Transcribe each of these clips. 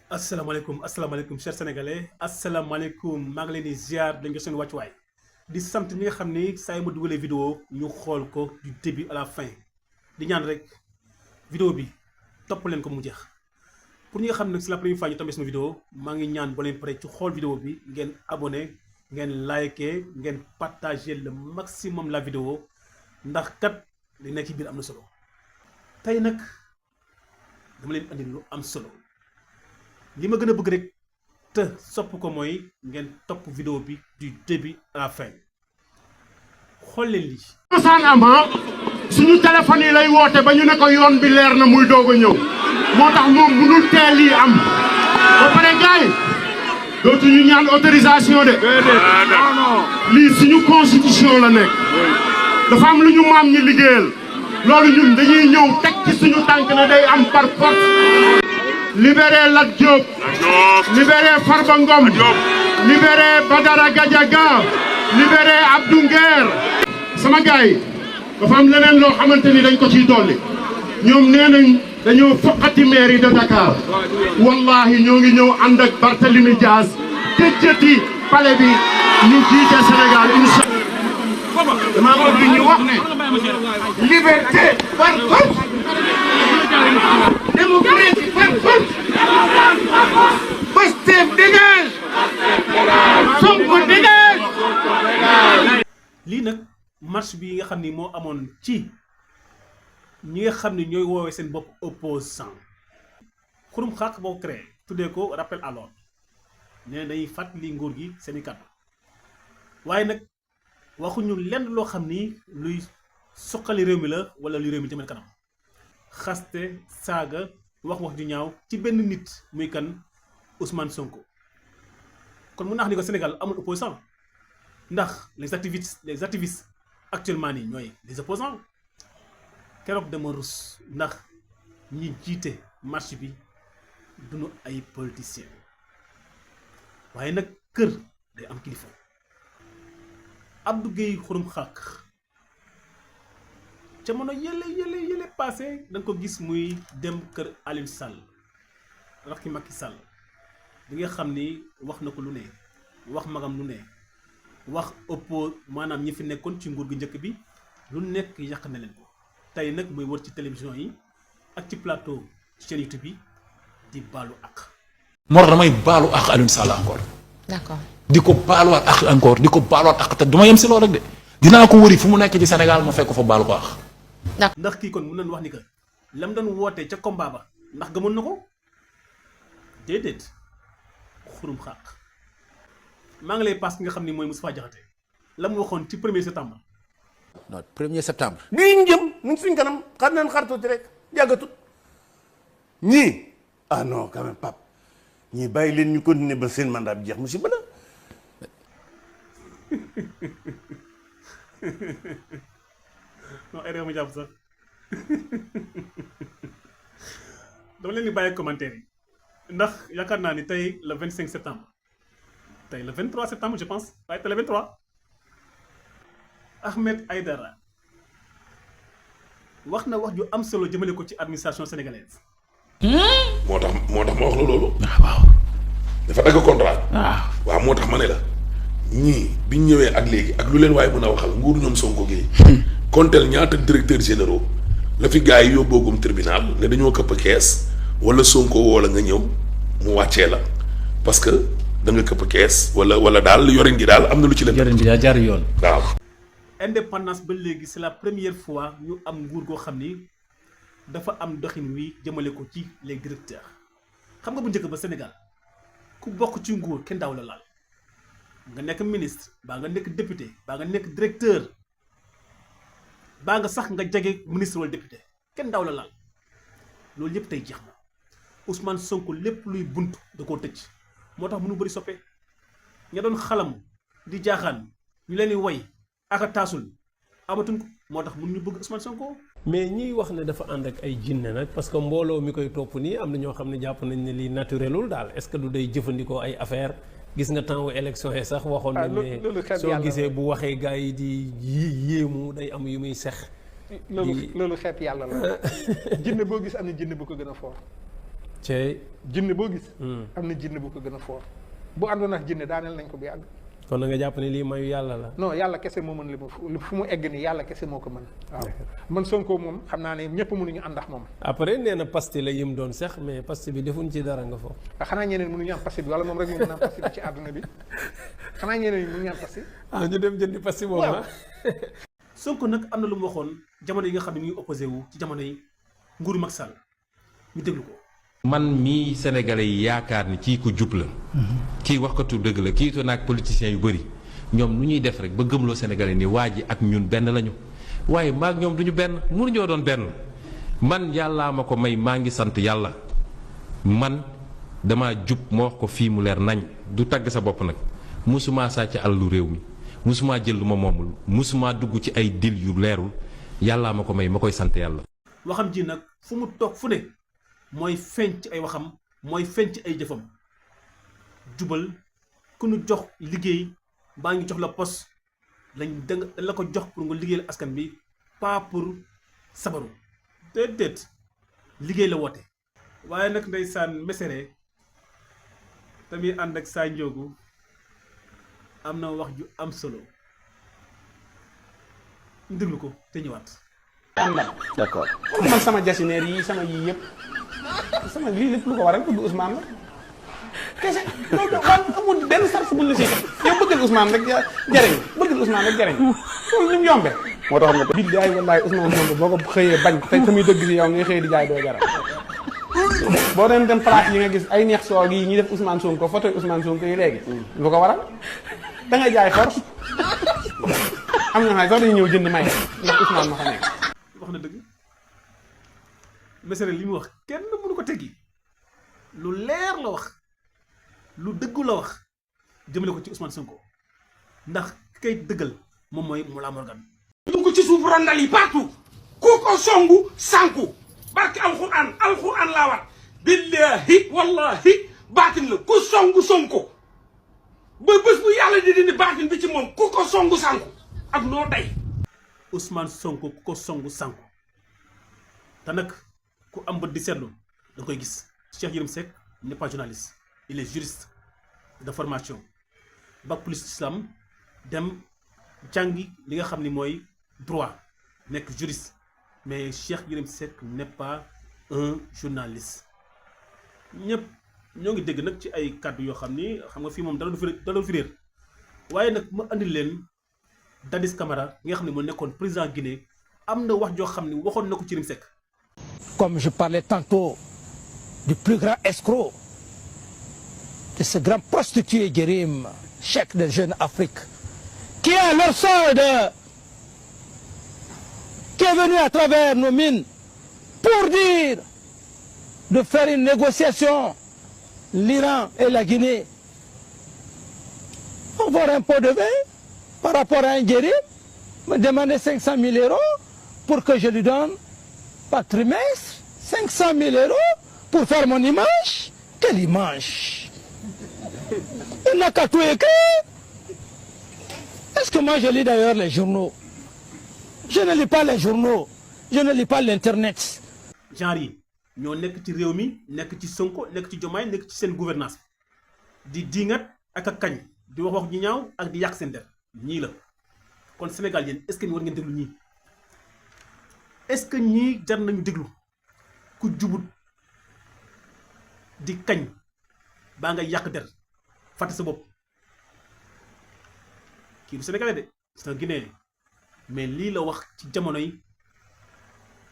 asalaamaaleykum chers sénégalais asalaamaaleykum maa ngi leen di ziar dañ ko seen wàccuwaay di sant ñi nga xam ni saa yu ma dugalee vidéo ñu xool ko du début à la fin di ñaan rek vidéo bi topp leen ko mu jeex pour ñi nga xam ne c'est la première fois ñu tombé sama vidéo maa ngi ñaan boo leen pare ci xool vidéo bi ngeen abonné ngeen liké ngeen partagé le maximum la vidéo ndax kat li nekk ci biir am na solo tey nag dama leen andi lu am solo. li ma gën a bëgg rek te sopp ko mooy ngeen topp vidéo bi du début à la fin xool leen lii. mosaan am suñu téléphone yi lay woote ba ñu ne ko yoon bi leer na muy doog a ñëw moo tax moom mënul teel lii am ba pare gars yi dootuñu ñaan autorisation de. lii suñu constitution la nekk dafa am lu ñu maam ñi liggéeyal loolu ñun dañuy ñëw teg ci suñu tànk ne day am par force. libéré Lat Diop libéré Farba Ngom libéré Badara Gadiaga libéré Abdou Nguer sama gars yi dafa am leneen loo xamante ni dañ ko ciy dolli ñoom nee nañ dañoo foqati mairie de Dakar wallahi ñoo ngi ñëw ànd ak Barthélémy Dias tëjjati palais bi ñu jiite Sénégal incha Allah damaa bëgg ñu wax ne liberté par force démocratie par force Pastef dégage Sonko dégage. lii nag marche bi nga xam ni moo amoon ci ñi nga xam ni ñooy woowee seen bopp opposant xurum xaq boo créé tuddee ko rappel à l'ordre nee na dañuy fàttali nguur gi seen i kàddu waaye nag waxuñu lenn loo xam ni luy suqali réew mi la wala luy réew mi jëmale kanam xaste saaga wax ju ñaaw ci benn nit muy kan Ousmane Sonko kon mun naa wax ni ko Sénégal amul opposant ndax les activistes actuellement nii ñooy les opposants keroog dama rus ndax ñi jiite marche bi duñu ay politiciens waaye nag kër day am kilifa Abdou Gueye xurum xaq jamono yële passé da nga ko gis muy dem kër Aliou Sall rakki Macky Sall bi nga xam ni wax na ko lu ne wax magam lu ne wax maanaam ñi fi nekkoon ci nguur gi njëkk bi lu nekk yàq na leen ko tey nag muy wër ci télévision yi ak ci plateau chaîne YouTube bi di baalu ak. moo tax damay baalu ak Aliou Sall encore. d'accord di ko baaluwaat ak encore di ko baaluwaat ak te du ma yem si loolu rek de dinaa ko wëri fu mu nekk ci Sénégal ma fekk fa baalu ko ak. ndax kii kon mun nañu wax ni que lam doon wootee ca combat ba ndax gëmoon na ko déedéet xurum xaq maa ngi lay paas ki nga xam ni mooy Moustapha Diakhaté la mu waxoon ci 1er septembre. non 1er septembre. bii ñu jëm ñu ngi suñ kanam xar nañ xar tuuti rek yàggatut ñii ah non quand même Pape ñii bàyyi leen ñu continuer ba seen mandat bi jeex musiba la. non ay réew mi jàpp sax dama leen di bàyyi commentaire yi ndax yaakaar naa ni tey le 25 septembre tey le 23 septembre je pense waaye tey le 23 Ahmed Aïdara wax na wax ju am solo jëmale ko ci administration sénégalaise. moo tax ma wax la loolu. waaw. dafa dagg contrat. waaw moo tax ma ne la ñii biñ ñëwee ak léegi ak lu leen waaye mën a waxal nguur ñoom Sonko gi. konteel ñaata directeur généraux la fi gars yi yóbboogum tribunal ne dañoo këpp kees wala Sonko woo la nga ñëw mu wàccee la parce que da nga këpp kees wala daal yorin gi daal am na lu ci leen. yorin gi daa jaar yoon. waaw. indépendance ba léegi c'est la première fois ñu am nguur goo xam ni dafa am doxin wi jëmale ko ci les directeurs xam nga bu njëkk ba Sénégal ku bokk ci nguur kenn daaw la laal nga nekk ministre baa nga nekk député baa nga nekk directeur baa nga sax nga jege ministre wala député kenn daaw la laal loolu yëpp tey jeex na Ousmane Sonko lépp luy bunt da koo tëj moo tax mënu bëri soppe ña doon xalam di jaaxaan ñu leen di woy aka taasul amatuñ ko moo tax mun ñu bëgg Ousmane Sonko. mais ñiy wax ne dafa ànd ak ay jinne nag parce que mbooloo mi koy topp nii am na ñoo xam ne jàpp nañ ne lii naturelul daal est-ce que du day jëfandikoo ay affaire gis nga temps wu élection yi sax waxoon nañ ne soo gisee bu waxee gars yi di yéemu day am yu muy sex loolu xeet yàlla la jinne boo gis am na jinne bu ko gën a fort cey jinne boo gis am na jinne bu ko gën a foor bu àndoon ak jinne daaneel nañ ko bu yàgg. kon na nga jàpp ne lii mayu yàlla la. non yàlla kese moo mën li fu mu egg nii yàlla kese moo ko mën waaw man Sonko moom xam naa ne ñëpp mënuñu ànd ak moom. après nee na pasti la yim doon sax mais pasti bi defuñ ci dara nga foofu. xanaa ñeneen mënuñu am pasti bi wala moom rek ñu mën a am pasti bi ci àdduna bi xanaa ñeneen ñi mënuñu am pasti. ñu dem jëndi pasti boobu ah. Sonko nag am na lu mu waxoon jamono yi nga xam ne ñu ngi opposé wu ci jamono yi nguuru Macky Sall ñu déglu ko. man mii sénégalais yi yaakaar ni kii ku jub la. kii wax ko tu dëgg la kii to naag politiciens yu bëri ñoom nu ñuy def rek ba gëmloo sénégalais ni waa ji ak ñun benn lañu waaye maag ñoom duñu benn mënuñoo doon benn man yàllaa ma ko may maa ngi sant yàlla man dama jub ma wax ko fii mu leer nañ du tagg sa bopp nag musuma sàcc alalu réew mi musuma jël lu ma moomul musuma dugg ci ay dil yu leerul yàllaa ma ko may ma koy sant yàlla. waxam ji nag fu mu toog fu ne mooy feeñ ci ay waxam mooy feeñ ci ay jëfam jubal ku nu jox liggéey baa ngi jox la poste lañ la ko jox pour nga liggéeyal askan bi pas pour sabaru déedéet liggéey la woote. waaye nag ndeysaan Mesere tamit ànd ak saa njóogu am na wax ju am solo ñu déglu ko te ñëwaat. d'accord man sama jasineer yi sama yii yëpp sama lii lépp lu ko waral bëgg Ousmane la kese loolu amul benn sart buñ la si yow bëggal Ousmane rek jariñ bëggal Ousmane rek jariñ loolu ni mu yombe moo tax nga billaay wallaay Ousmane Sonko boo ko xëyee bañ te tamuy dëgg si yow ngay xëy di jaay doo jaral boo doon dem place yi nga gis ay neex soog yi ñuy def Ousmane Sonko photo Ousmane Sonko yi léegi lu ko waral da ngay jaay force am na xay sax dañuy ñëw jënd may ndax Ousmane ma fa nekk. wax na dëgg Mesere li mu wax kenn mënu ko teggi lu leer la wax lu dëggu la wax jëmale ko ci Ousmane Sonko ndax kay dëggal moom mooy Mollah Morgan. ñu ko ci suuf rondal yi partout ku ko songu sànku barke alxuraan laa wat billahi wallahi baatin la ku songu Sonko ba bés bu yàlla di dindi baatin bi ci moom ku ko songu sànku ak noo day Ousmane Sonko ku ko songu sànku te nag ku am bët di seetlu da koy gis. Cheikh Yérim Seck n'est pas journaliste il est juriste de formation bac plus islam dem jàngi li nga xam ni mooy droit nekk juriste mais Cheikh Yérim Seck n'est pas un journaliste. ñëpp ñoo ngi dégg nag ci ay kàddu yoo xam ni xam nga fii moom dara du fi réer waaye nag ma andi leen Dadis Camara nga xam ne moo nekkoon président Guinée am na wax joo xam ni waxoon na ko ci Yérim Seck. Comme je parlais tantôt du plus grand escroc, de ce grand prostitué Yérim, chef de Jeune Afrique, qui est leur solde, qui est venu à travers nos mines pour dire de faire une négociation, l'Iran et la Guinée, avoir un pot de vin par rapport à un Yérim, me demander 500 000 € pour que je lui donne par trimestre 500 000 € pour faire mon image. Quelle image? Il n'a qu'à tout écrire. Est-ce que moi je lis d'ailleurs les journaux? Je ne lis pas les journaux. Je ne lis pas l'internet. genre yi ñoo nekk ci réew mi nekk ci Sonko nekk ci Diomaye nekk ci seen gouvernance di diingat ak a kañ di wax ñu ñaaw ak di yàq seen der ñii la kon Sénégal yéen est-ce que war ngeen déglu ñii est-ce que ñii jar nañu déglu ku jubut di kañ baa nga yàq der fàtte sa bopp kii du Sénégalais de c'est un Guinéen mais lii la wax ci jamono yi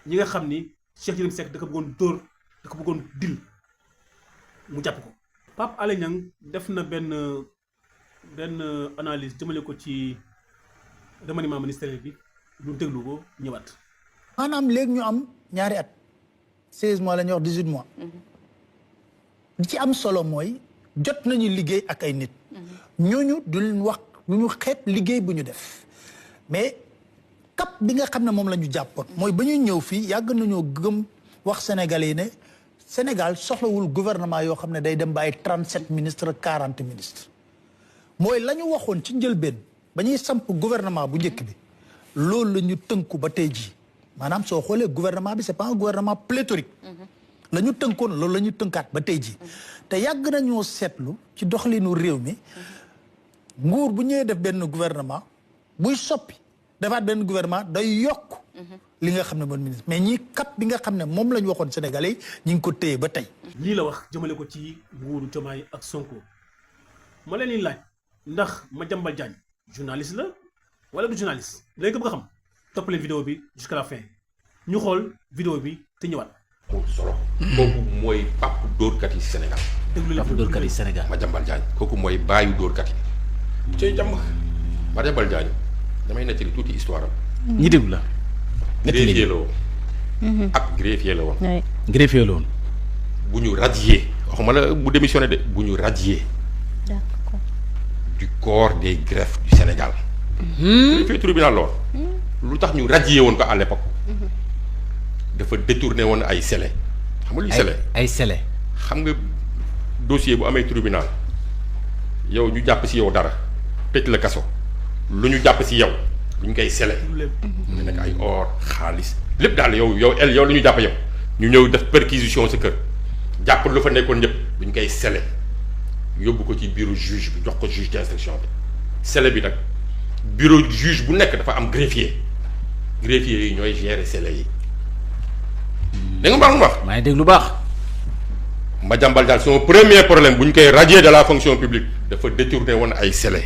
ñi nga xam ni Cheikh Yérim Seck da ko bëggoon dóor da ko bëggoon dil mu jàpp ko. Pape Alé Niang def na benn analyse jëmale ko ci remaniement ministériel bi ñu déglu ko ñëwaat. maanaam léegi ñu am ñaari at 16 mois la ñuy wax 18 mois. li ci am solo mooy jot nañu liggéey ak ay nit. ñooñu du leen wax du ñu xeeb liggéey bu ñu def mais cap bi nga xam ne moom la ñu jàppoon. mooy ba ñuy ñëw fii yàgg nañoo gëm wax Sénégalais yi ne Sénégal soxlawul gouvernement yoo xam ne day dem ba ay 37 ministres 40 ministres mooy la ñu waxoon ci njëlbeen ba ñuy samp gouvernement bu njëkk bi loolu la ñu tënku ba tey jii maanaam soo xoolee gouvernement bi c'est pas un gouvernement pléthorique. la ñu tënkoon loolu la ñu tënkaat ba tey ji te yàgg nañoo seetlu ci doxalinu réew mi nguur bu ñëwee def benn gouvernement buy soppi defaat benn gouvernement day yokk li nga xam ne mooy ministre mais ñii cap bi nga xam ne moom la ñu waxoon Sénégalais yi ñu ngi ko téye ba tey. lii la wax jëmale ko ci nguuru Diomaye ak Sonko ma leen di laaj ndax Madiambal Diagne journaliste la wala du journaliste léegi ko bëgg a xam toppale vidéo bi jusqu'à la fin ñu xool vidéo bi te ñëwaat. solo kooku mooy papu dóorkat yi Sénégal. déglu papu dóorkat yi Sénégal. Madiambal Diagne kooku mooy baayu dóorkat yi. cey jàmm Madiambal Diagne damay nettali tuuti histoire am. ñi déglu la. greffier la woon. ab greffier la woon. greffier la woon. bu ñu radié waxuma la bu démissionné de bu ñu radié. d'accord. du corps des greffes du Sénégal. greffier tribunal lool. lu tax ñu radié woon ko à l'époque. dafa détourné woon ay scellé. xam nga luy scellé ay scellé. xam nga dossier bu amee tribunal yow ñu jàpp si yow dara tëj la kaso lu ñu jàpp si yow lu ñu koy scellé. mu nekk ay or xaalis lépp daal yow lu ñu jàpp yow ñu ñëw def perquisition sa kër jàpp lu fa nekkoon ñëpp lu ñu koy scellé yóbbu ko ci bureau juge bi jox ko juge d'instruction bi scellé bi nag bureau juge bu nekk dafa am greffier greffier yi ñooy gérer scellé yi. da nga baax lu wax. maa ngi dégg lu baax. Madiambal Diagne son premier problème bu ñu koy radier de la fonction publique dafa détourné woon ay scellé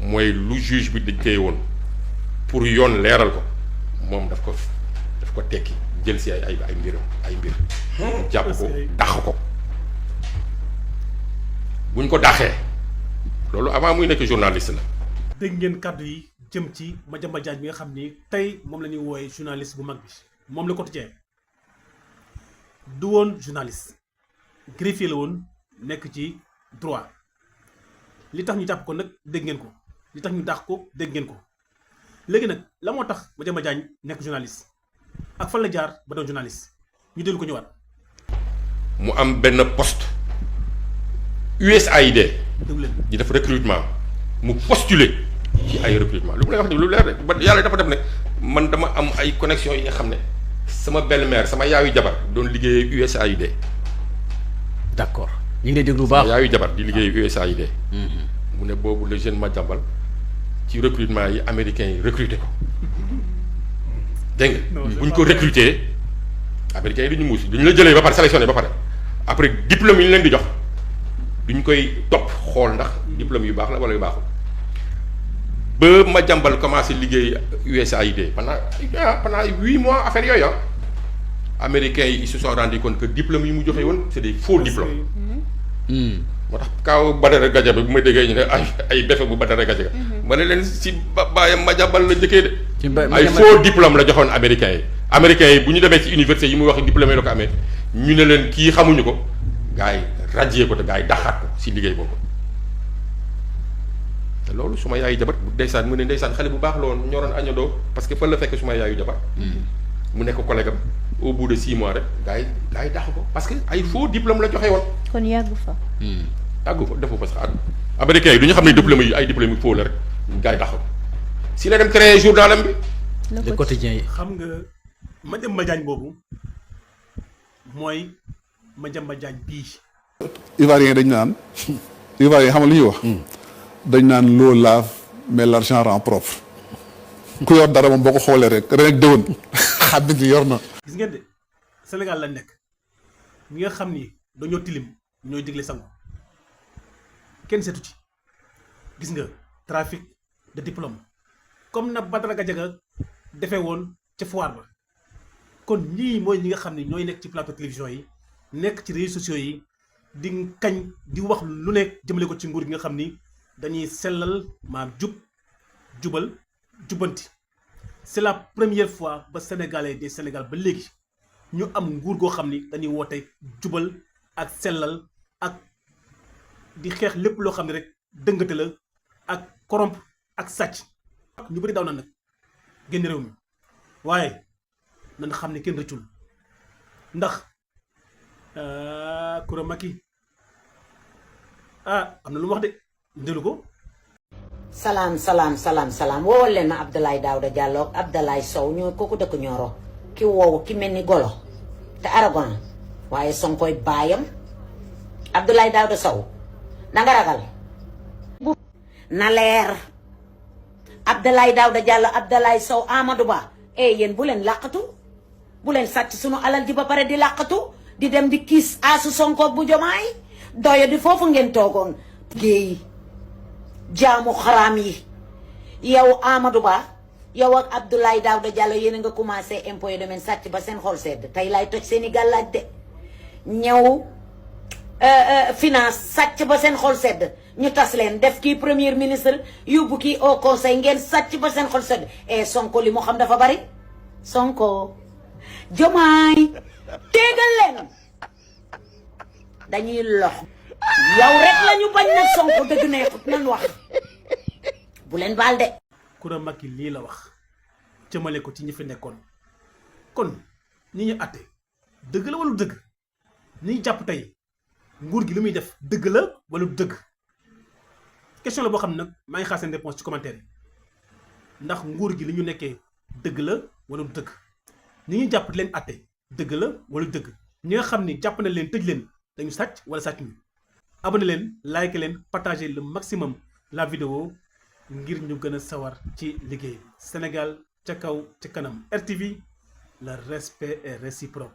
mooy lu juge bi dañ koy woon pour yoon leeral ko moom daf ko tekki jël si ay mbir. jàpp ko dàq ko buñ ko dàqee loolu avant muy nekk journaliste la. dégg ngeen kàddu yi jëm ci Madiambal Diagne bi nga xam ni tey moom la ñuy wooye journaliste bu mag bi moom la quotidien du woon journaliste greffier la woon nekk ci droit li tax ñu jàpp ko nag dégg ngeen ko li tax ñu dàq ko dégg ngeen ko léegi nag la moo tax Madiambal Diagne nekk journaliste ak fan la jaar ba doon journaliste ñu dellu ko ñëwaat. mu am benn poste USAID. déglu leen di def recrutement mu postuler ci ay recrutement lu mu lay wax ni lu leer rek ba yàlla dafa def ne man dama am ay connexion yi nga xam ne sama belle-mère sama yaayu jabar doon liggéey USAID. d'accord ñu ngi lay déglu bu baax yaayu jabar di liggéey USAID. mu ne boobu le jeune Madiambal ci recrutement yi américains yi recruter ko dégg nga. bu ñu ko recruter américains yi duñu muus duñu la jëlee ba pare sélectionné ba pare après diplôme yi ñu leen di jox duñ koy topp xool ndax diplôme yu baax la wala yu baaxul ba Madiambal commencé liggéey USAID pendant 8 mois affaire yooyu américains yi ils se sont rendu compte que diplôme yi mu joxe woon c'est des faux diplômes. moo tax kaaw Badara Gadiaga bu ma déggee ñu ne ay befe bu Badara Gadiaga ma ne leen si baayam Madiambal la njëkkee de. ay faux diplôme la joxoon américains yi bu ñu demee ci université yi muy wax diplôme yi la ko amee ñu ne leen kii xamuñu ko gars yi radié ko te gars yi daxaat ko si liggéey boobu. te loolu suma yaayu jabar ndeysaan mu ne ndeysaan xale bu baax la woon ñoroon añandoo parce que fa la fekk suma yaayu jabar mu nekk collègue am au bout de 6 mois rek gars yi dàq ko parce que ay faux diplôme la joxe woon. kon yàggu fa. yàggu fa defu fa sax at. américains yi du ñu xam ne diplôme yi ay diplôme yu faux la rek gars yi dàq ko si la dem créer journalam bi. le quotidien yi. xam nga Madiambal Diagne boobu mooy Madiambal Diagne bii. Ivoirien dañ naan Ivoirien xam nga lu ñuy wax. dañ naan l'eau lave mais l'argent rend propre. ku yor dara moom boo ko xoolee rek déwén xam ni yor na. gis ngeen de Sénégal la nekk ñi nga xam ni dañoo tilim ñooy digle sangu kenn seetu ci gis nga trafic de diplôme comme na Badara Gadiaga defee woon ca foire ba kon ñii mooy ñi nga xam ni ñooy nekk ci plateau télévision yi nekk ci réseaux sociaux yi di kañ di wax lu nekk jëmale ko ci nguur gi nga xam ni dañuy sellal maam jubal jubbanti. C'est la première fois ba Sénégalais des Sénégal ba léegi ñu am nguur goo xam ni dañuy woote jubal ak sellal ak di xeex lépp loo xam ne rek dëngate la ak corrompre ak sàcc. ñu bëri daw na nag génn réew mi waaye nañ xam ne kenn rëccul ndax Coura Macky am na lu mu wax de ndelu ko. salaam woowal leen ma Abdoulaye Daouda Diallo ak Abdoulaye Sow ñoo kooku dëkk Nioro ki woowu ki mel ni golo te aragon waaye Sonkoy baayam Abdoulaye Daouda Sow da nga ragal na leer Abdoulaye Daouda Diallo Abdoulaye Sow Amadou Ba yéen bu leen làqatu bu leen sàcc sunu alal ji ba pare di làqatu di dem di kiis aasu Sonko bu Jomaay doyo di foofu ngeen toogoon géey jaamu xaraam yi yow Amadou Ba yow ak Abdoulaye Daouda Diallo yéen a nga commencé impôt yi demeen sàcc ba seen xol sedd tey laay toj seen i gàllaaj de ñëw finance sàcc ba seen xol sedd ñu tas leen def kii premier ministre yóbbu kii au conseil ngeen sàcc ba seen xol sedd Sonko li mu xam dafa bari Sonko Jomaay téegal leen dañuy lox yow rek la ñu bañ nag Sonko dëgg neexut nan wax bu leen baal de Coura Macky lii la wax jëmale ko ci ñi fi nekkoon kon ñi ñu àtte dëgg la wala dëgg ñi jàpp tey nguur gi lu muy def dëgg la wala dëgg question la boo xam ne nag maa ngi xaar seen réponse ci commentaire yi ndax nguur gi li ñu nekkee dëgg la wala dëgg ñi ñu jàpp leen àtte dëgg la wala dëgg ñi nga xam ni jàpp na leen tëj leen dañu sàcc wala sàcc ñu abonné leen like leen partager le maximum la vidéo ngir ñu gën a sawar ci liggéey Sénégal ca kaw ca kanam RTV le respect est réciproque.